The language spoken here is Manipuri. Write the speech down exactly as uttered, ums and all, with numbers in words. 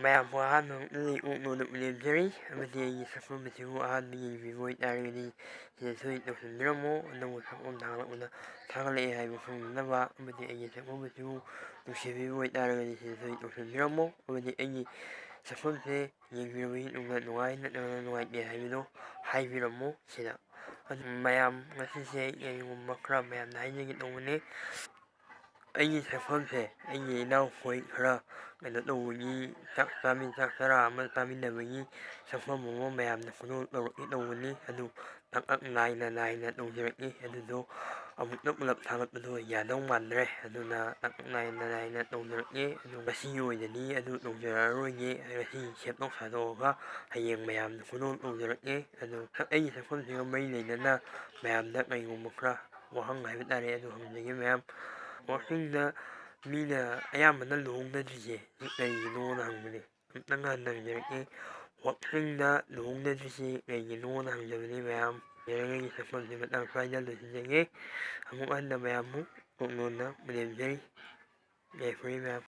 ꯃꯌꯥꯝꯕꯨ ꯑꯍꯥꯟꯕ ꯃꯛꯇꯗ ꯏꯀꯣꯛ ꯅꯣꯟꯅ ꯂꯦꯝꯖꯔꯤ, ꯑꯃꯗꯤ ꯑꯩꯒꯤ ꯁꯛꯐꯝ ꯑꯁꯤꯕꯨ ꯑꯍꯥꯟꯕ ꯌꯦꯡꯕꯤꯕ ꯑꯣꯏꯇꯥꯔꯒꯗꯤ ꯁꯤꯗ ꯁꯣꯏ ꯇꯧꯁꯤꯟꯕꯤꯔꯝꯃꯣ꯫ ꯑꯅꯧꯕ ꯁꯛꯐꯝ ꯊꯥꯒꯠꯂꯛꯄꯗ ꯊꯥꯒꯠꯂꯛꯑꯦ ꯍꯥꯏꯕ ꯈꯪꯅꯅꯕ, ꯑꯃꯗꯤ ꯑꯩꯒꯤ ꯁꯛꯐꯝ ꯑꯁꯤꯕꯨ ꯅꯨꯡꯁꯤꯕꯤꯕ ꯑꯣꯏꯇꯥꯔꯒꯗꯤ ꯁꯤꯗ ꯁꯣꯏ ꯇꯧꯁꯤꯟꯕꯤꯔꯝꯃꯣ, ꯑꯃꯗꯤ ꯑꯩꯒꯤ ꯁꯛꯐꯝꯁꯦ ꯌꯦꯡꯕꯤꯔꯕ ꯃꯇꯨꯡꯗ ꯅꯨꯡꯉꯥꯏ ꯅꯠꯇ꯭ꯔꯒꯅ ꯅꯨꯡꯉꯥꯏꯇꯦ ꯍꯥꯏꯕꯗꯨ ꯍꯥꯏꯕꯤꯔꯝꯃꯣ ꯁꯤꯗ꯫ ꯑꯗꯨ ꯃꯌꯥꯝ, ꯉꯁꯤꯁꯦ ꯀꯔꯤꯒꯨꯝꯕ ꯈꯔ ꯃꯌꯥꯝꯗ ꯍꯥꯏꯖꯒꯦ ꯇꯧꯕꯅꯤ꯫ ꯑꯩꯒꯤ ꯁꯛꯐꯝꯁꯦ ꯑꯩꯒꯤ ꯏꯅꯥꯎꯈꯣꯏ ꯈꯔ ꯀꯩꯅꯣ ꯇꯧꯕꯒꯤ, ꯆꯥꯛ ꯆꯥꯃꯤꯟ-, ꯆꯥꯛ ꯆꯔꯥ ꯑꯃ ꯆꯥꯃꯤꯟꯅꯕꯒꯤ ꯁꯛꯐꯝ ꯑꯃ ꯃꯌꯥꯝꯗ ꯐꯣꯇꯣ ꯇꯧꯔꯛꯀꯦ ꯇꯧꯕꯅꯤ꯫ ꯑꯗꯨ ꯇꯛ ꯇꯛ ꯅꯥꯏꯅ ꯅꯥꯏꯅ ꯇꯧꯖꯔꯛꯏ꯫ ꯑꯗꯨꯗꯣ ꯑꯃꯨꯛꯇ ꯄꯨꯂꯞ ꯊꯥꯒꯠꯄꯗꯣ ꯌꯥꯗꯧ ꯃꯥꯟꯗ꯭ꯔꯦ꯫ ꯑꯗꯨꯅ ꯇꯛ ꯇꯛ ꯅꯥꯏꯅ ꯅꯥꯏꯅ ꯇꯧꯖꯔꯛꯏ꯫ ꯑꯗꯨ ꯉꯁꯤꯒꯤ ꯑꯣꯏꯅꯗꯤ ꯑꯗꯨ ꯇꯧꯖꯔꯛꯑꯔꯣꯏꯒꯦ꯫ ꯉꯁꯤ ꯁꯦꯞꯇꯣꯛ ꯁꯥꯗꯣꯛꯑꯒ ꯍꯌꯦꯡ ꯃꯌꯥꯝꯗ ꯐꯣꯇꯣ ꯇꯧꯖꯔꯛꯀꯦ꯫ ꯑꯗꯨ ꯑꯩꯒꯤ ꯁꯛꯐꯝꯁꯤꯒ ꯃꯔꯤ ꯂꯩꯅꯅ ꯃꯌꯥꯝꯗ ꯀꯩꯒꯨꯝꯕ ꯈꯔ ꯋꯥꯍꯪ ꯍꯥꯏꯕ ꯇꯥꯔꯦ, ꯑꯗꯨ ꯍꯪꯖꯒꯦ ꯃꯌꯥꯝ꯫ ꯋꯥꯛꯀꯤꯡꯗ ꯃꯤꯅ ꯑꯌꯥꯝꯕꯅ ꯂꯨꯍꯣꯡꯅꯗ꯭ꯔꯤꯁꯦ ꯀꯩꯒꯤꯅꯣꯅ ꯍꯪꯕꯅꯦ꯫ ꯑꯝꯇꯪ ꯍꯟꯅ ꯍꯪꯖꯔꯛꯀꯦ꯫ ꯋꯥꯛꯀꯤꯡꯗ ꯂꯨꯍꯣꯡꯅꯗ꯭ꯔꯤꯁꯦ ꯀꯩꯒꯤꯅꯣꯅ ꯍꯪꯖꯕꯅꯤ ꯃꯌꯥꯝ꯫ ꯌꯥꯔꯤꯉꯩꯒꯤ ꯁꯛꯐꯝꯁꯤ ꯃꯇꯥꯡ ꯁ꯭ꯋꯥꯏꯗ ꯂꯣꯏꯁꯤꯟꯖꯒꯦ꯫ ꯑꯃꯨꯛ ꯍꯟꯅ ꯃꯌꯥꯝ ꯑꯃꯨꯛ ꯀꯣꯛꯅꯣꯟꯅ ꯂꯦꯝꯖꯔꯤ꯫ ꯌꯥꯏꯐꯔꯦ ꯃꯌꯥꯝ꯫